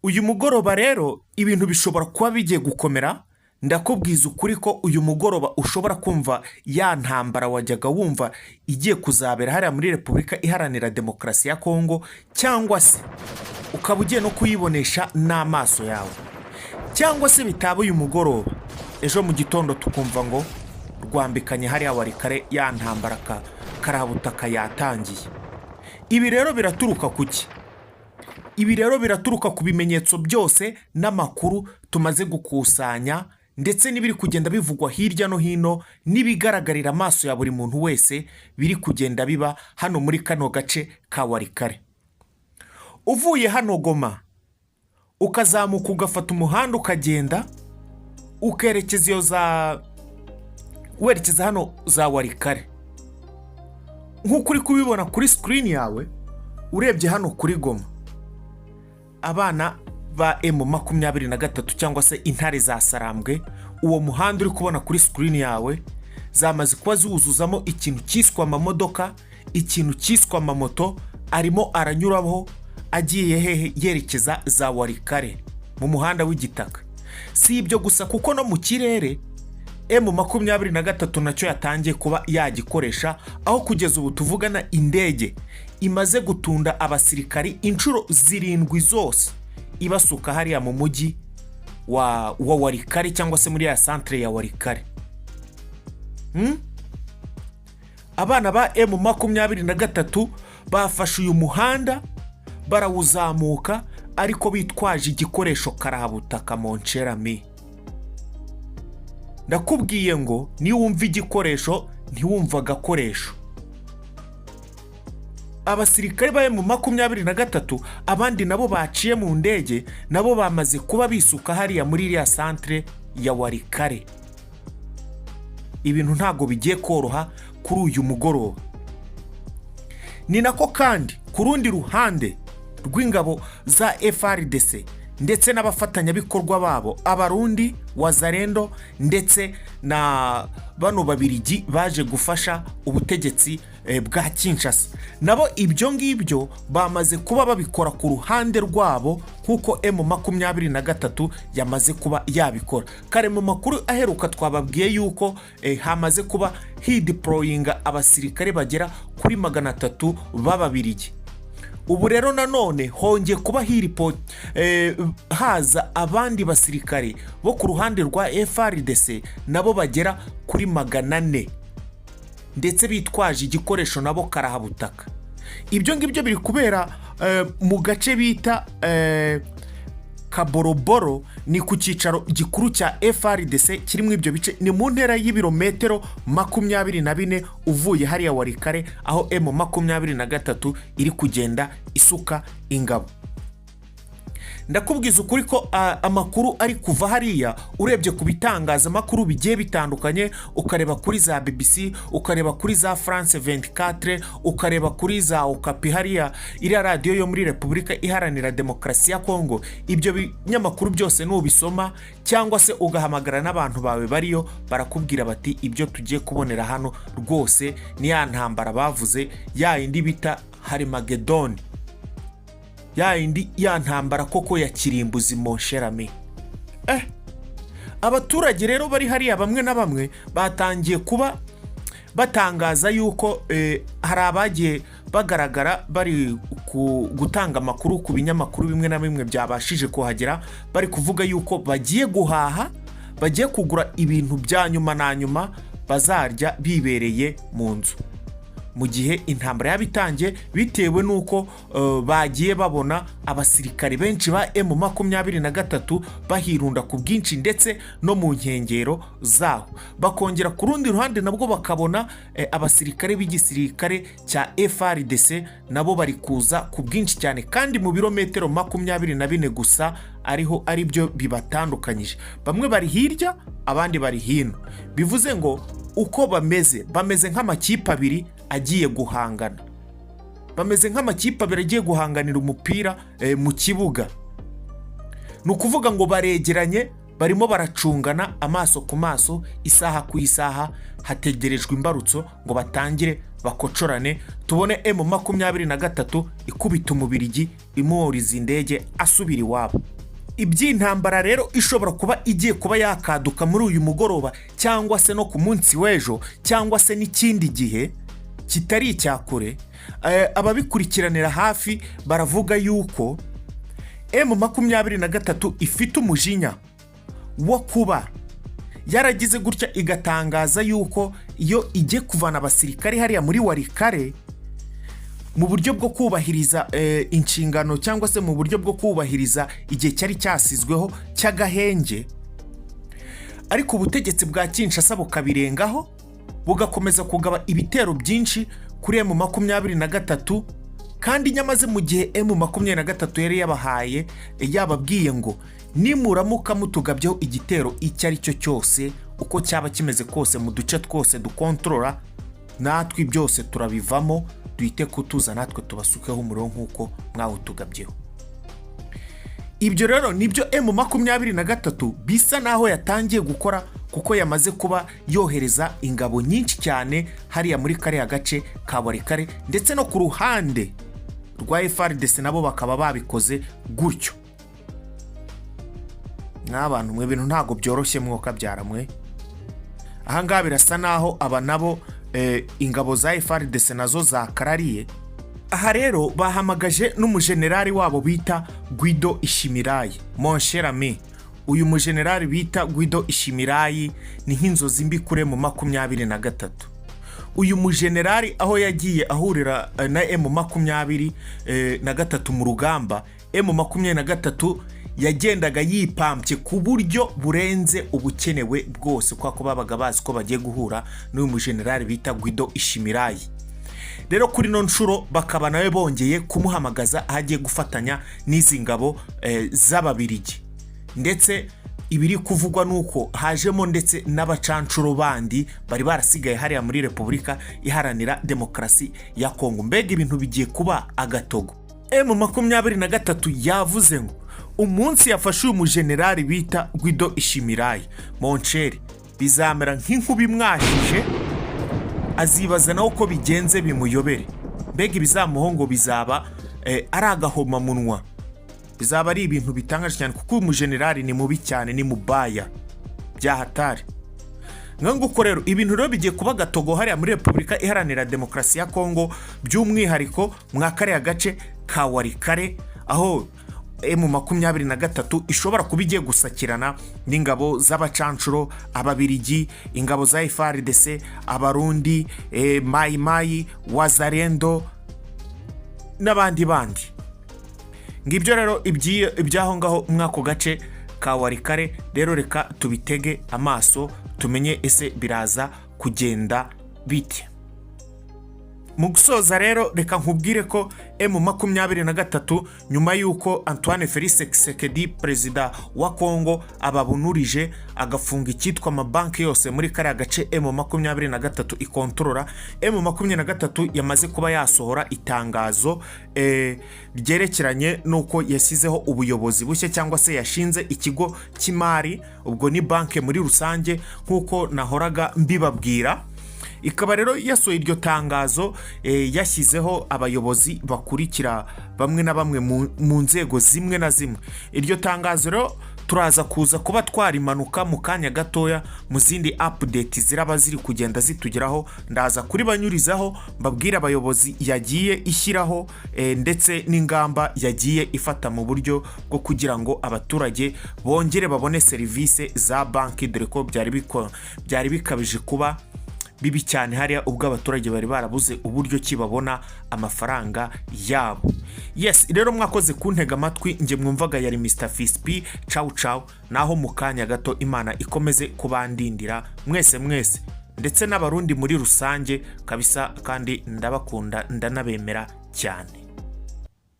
Uyu mugoroba rero ibintu bishobora kuba bigiye gukomera. Ndakubwiza ukuri ko uyu mugoroba ushobora kumva ya ntambara wajyaga wumva igiye kuzabera hariya muri Repubulika Iharanira Demokarasi ya Kongo, cyangwa se ukaba ugiye no kuyibonesha n'amaso yawe, cyangwa se bitaba uyu mugoroba, ejo mu gitondo tukumva ngo rwambikanye hariya Walikale, ya ntambara karabutaka yatangiye. Ibi rero biraturuka ku ki? Ibi rero biraturuka ku bimenyetso byose n'amakuru tumaze gukusanya, ndetse n'ibiri kugenda bivugwa hirya no hino, n'ibigaragarira amaso ya buri muntu wese biri kugenda biba hano muri kano gace ka Walikale. Uvuye hano Goma ukazamuka, ugafata umuhanda, ukagenda ukerekeza iyo za werekeza hano za Walikale, nk'uko uri kubibona kuri screen yawe, urebye hano kuri Goma, abana ba M23 cyangwa se intare za Sarambwe, uwo muhanda uri kubona kuri screen yawe zamaze kuba ziwuzuzamo ikintu cyiswe amamodoka, ikintu cyiswe amamoto, arimo aranyuraho agiye hehe? Yerekeza za Walikale mu muhanda w'igitaka. Si ibyo gusa, kuko no mu kirere M23 nacyo yatangiye kuba yagikoresha, aho kugeza ubu tuvugana indege imaze gutunda abasirikari inshuro 7 zose, ibasuka hariya mu mujyi wa Walikale cyangwa se muri ya centre ya Walikale. Abana ba M23 bafashe uyu muhanda barawuzamuka, ariko bitwaje igikoresho karahabutaka. Mon cher ami, ndakubwiye ngo niwumva igikoresho ntiwumva agakoresho. Abasirikare ba M23, abandi nabo baciye mu ndege, nabo bamaze kuba bisuka hariya muri iriya centre ya Walikale. Ibintu ntabwo bigiye koroha kuri uyu mugoroba. Ni nako kandi ku rundi ruhande rw'ingabo za FARDC ndetse n'abafatanyabikorwa babo Abarundi, Wazalendo, ndetse na bano Babirigi baje gufasha ubutegetsi bwa Kinshasa, nabo ibyo ngibyo bamaze kuba babikora ku ruhande rwabo, nk'uko M23 yamaze kuba yabikora. Kare mu makuru aheruka twababwiye yuko hamaze kuba hideployinga abasirikare bagera kuri 300 b'Ababirigi. Ubu rero nanone hongeye kuba hiripo haza abandi basirikare bo ku ruhande rwa FARDC, nabo bagera kuri 400, ndetse bitwaje igikoresho nabo karahabutaka. Ibyo ngibyo biri kubera mu gace bita Kaboroboro, ni ku cyicaro gikuru cya FARDC kirimo ibyo bice, ni mu ntera y'ibirometero 24 uvuye hariya Walikale, aho M23 iri kugenda isuka ingabo. Ndakubwiza ukuri ko amakuru ari kuva hariya, urebye ku bitangazamakuru bigiye bitandukanye, ukareba kuri za BBC, ukareba kuri za France 24, ukareba kuri za Okapi, hariya iriya radiyo yo muri Repubulika Iharanira Demokarasi ya Kongo, ibyo binyamakuru byose nubisoma cyangwa se ugahamagara n'abantu bawe bariyo, barakubwira bati: "Ibyo tugiye kubonera hano rwose ni ya ntambara bavuze, ya yindi bita Harimagedoni, ya yindi, ya ntambara koko ya kirimbuzi." Mon cher ami, abaturage rero bari hariya bamwe na bamwe batangiye kuba batangaza yuko hari abagiye bagaragara bari gutanga amakuru ku binyamakuru bimwe na bimwe byabashije kuhagera, bari kuvuga yuko bagiye guhaha, bagiye kugura ibintu bya nyuma na nyuma bazarya bibereye mu nzu mu gihe intambara yaba itangiye, bitewe n'uko bagiye babona abasirikare benshi ba M23 bahirunda ku bwinshi, ndetse no mu nkengero zaho. Bakongera ku rundi ruhande nabwo bakabona abasirikare b'igisirikare cya FARDC nabo bari kuza ku bwinshi cyane, kandi mu birometero 24 gusa ariho ari byo bibatandukanyije. Bamwe bari hirya, abandi bari hino. Bivuze ngo uko bameze, bameze nk'amakipe abiri agiye guhangana, bameze nk'amakipe abiri agiye guhanganira umupira mu kibuga. Ni ukuvuga ngo baregeranye. Barimo baracungana amaso ku maso, isaha ku isaha hategerejwe imbarutso ngo batangire bakocorane, tubone M23 ikubita Umubirigi, imworiza indege asubira iwabo. Iby'intambara rero ishobora kuba igiye kuba yakaduka muri uyu mugoroba, cyangwa se no ku munsi w'ejo, cyangwa se n'ikindi gihe kitari icya kure. Ababikurikiranira hafi baravuga yuko M23 ifite umujinya wo kuba yaragize gutya igatangaza yuko iyo igiye kuvana abasirikare hariya muri Walikale mu buryo bwo kubahiriza inshingano, cyangwa se mu buryo bwo kubahiriza igihe cyari cyasizweho cy'agahenge, ariko ubutegetsi bwa Kinshasa bukabirengaho, bugakomeza kugaba ibitero byinshi kuri M23, kandi nyamaze mu gihe M23 yari yabahaye, yababwiye ngo nimuramuka mutugabyeho igitero icyo ari cyo cyose, uko cyaba kimeze kose, mu duce twose dukontorora, natwe byose turabivamo, duhite kutuza natwe tubasukeho umuriro nk'uko mwawutugabyeho. Ibyo rero nibyo M23 bisa naho yatangiye gukora, kuko yamaze kuba yohereza ingabo nyinshi cyane hariya muri kariya gace ka Walikale, ndetse no ku ruhande rwa FARDC nabo bakaba babikoze gutyo. Mw'abantu mwe, ibintu ntabwo byoroshye, mwokabyara mwe. Ahangaha birasa naho aba nabo ingabo za FARDC nazo zakarariye. Aha rero bahamagaje n'umujenerali wabo bita Guido Ishimirayi. Mon cher ami, uyu mujenerali bita Guido Ishimirayi ni nk'inzozi mbi kuri M23. Uyu mujenerali aho yagiye ahurira na M23 mu rugamba, M23 yagendaga yipampye ku buryo burenze ubukenewe bwose, kubera ko babaga bazi ko bagiye guhura n'uyu mujenerali bita Guido Ishimirayi. Rero kuri ino nshuro bakaba nawe bongeye kumuhamagaza aho agiye gufatanya n'izi ngabo z'Ababirigi, ndetse ibiri kuvugwa ni uko hajemo ndetse n'abacancuro bandi bari barasigaye hariya muri Repubulika Iharanira Demokarasi ya Kongo. Mbega ibintu bigiye kuba agatogo! M23 yavuze ngo umunsi yafashe uyu mujenerali bita Guido Ishimirayi, mon cher, bizamera nk'inkuba imwashije, azibaza nawe uko bigenze bimuyobere. Mbega ibizamuho ngo bizaba ari agahomamunwa, bizaba ari ibintu bitangaje cyane, kuko uyu mujenerali ni mubi cyane, ni mubaya byahatari. Nguko rero ibintu rero bigiye kuba gatogo hariya muri Repubulika Iharanira Demokarasi ya Kongo, by'umwihariko mwa kariya gace ka Walikale, aho M23 ishobora kuba igiye gusakirana n'ingabo z'abacancuro, Ababirigi, ingabo za FARDC, Abarundi, Mayi Mayi, Wazalendo n'abandi bandi. Ngibyo rero iby'aho ngaho muri ako gace ka Walikale. Rero reka tubitege amaso tumenye ese biraza kugenda bite. Mu gusoza rero, reka nkubwire ko M23, nyuma y'uko Antoine Felix Tshisekedi, perezida wa Kongo, ababunurije agafunga icyitwa amabanki yose muri kariya gace M23 ikontorora, M23 yamaze kuba yasohora itangazo ryerekeranye n'uko yashyizeho ubuyobozi bushya, cyangwa se yashinze ikigo cy'imari, ubwo ni banki muri rusange nk'uko nahoraga mbibabwira. Ikaba rero yasohoye iryo tangazo, yashyizeho abayobozi bakurikira bamwe na bamwe mu nzego zimwe na zimwe. Iryo tangazo rero turaza kuza kuba twarimanuka mu kanya gatoya mu zindi update ziraba ziri kugenda zitugeraho. Ndaza kuribanyurizaho, mbabwire abayobozi yagiye ishyiraho, ndetse n'ingamba yagiye ifata mu buryo bwo kugira ngo abaturage bongere babone serivisi za banki, dore ko byari bikabije kuba bibi cyane hariya ubwo abaturage bari barabuze uburyo ki babona amafaranga yabo. Yes, rero mwakoze kuntega amatwi. Njye mwumvaga yari Mr Fispi. Cawu cawu, naho mu kanya gato. Imana ikomeze kubandindira mwese mwese, ndetse n'Abarundi muri rusange kabisa, kandi ndabakunda, ndanabemera cyane.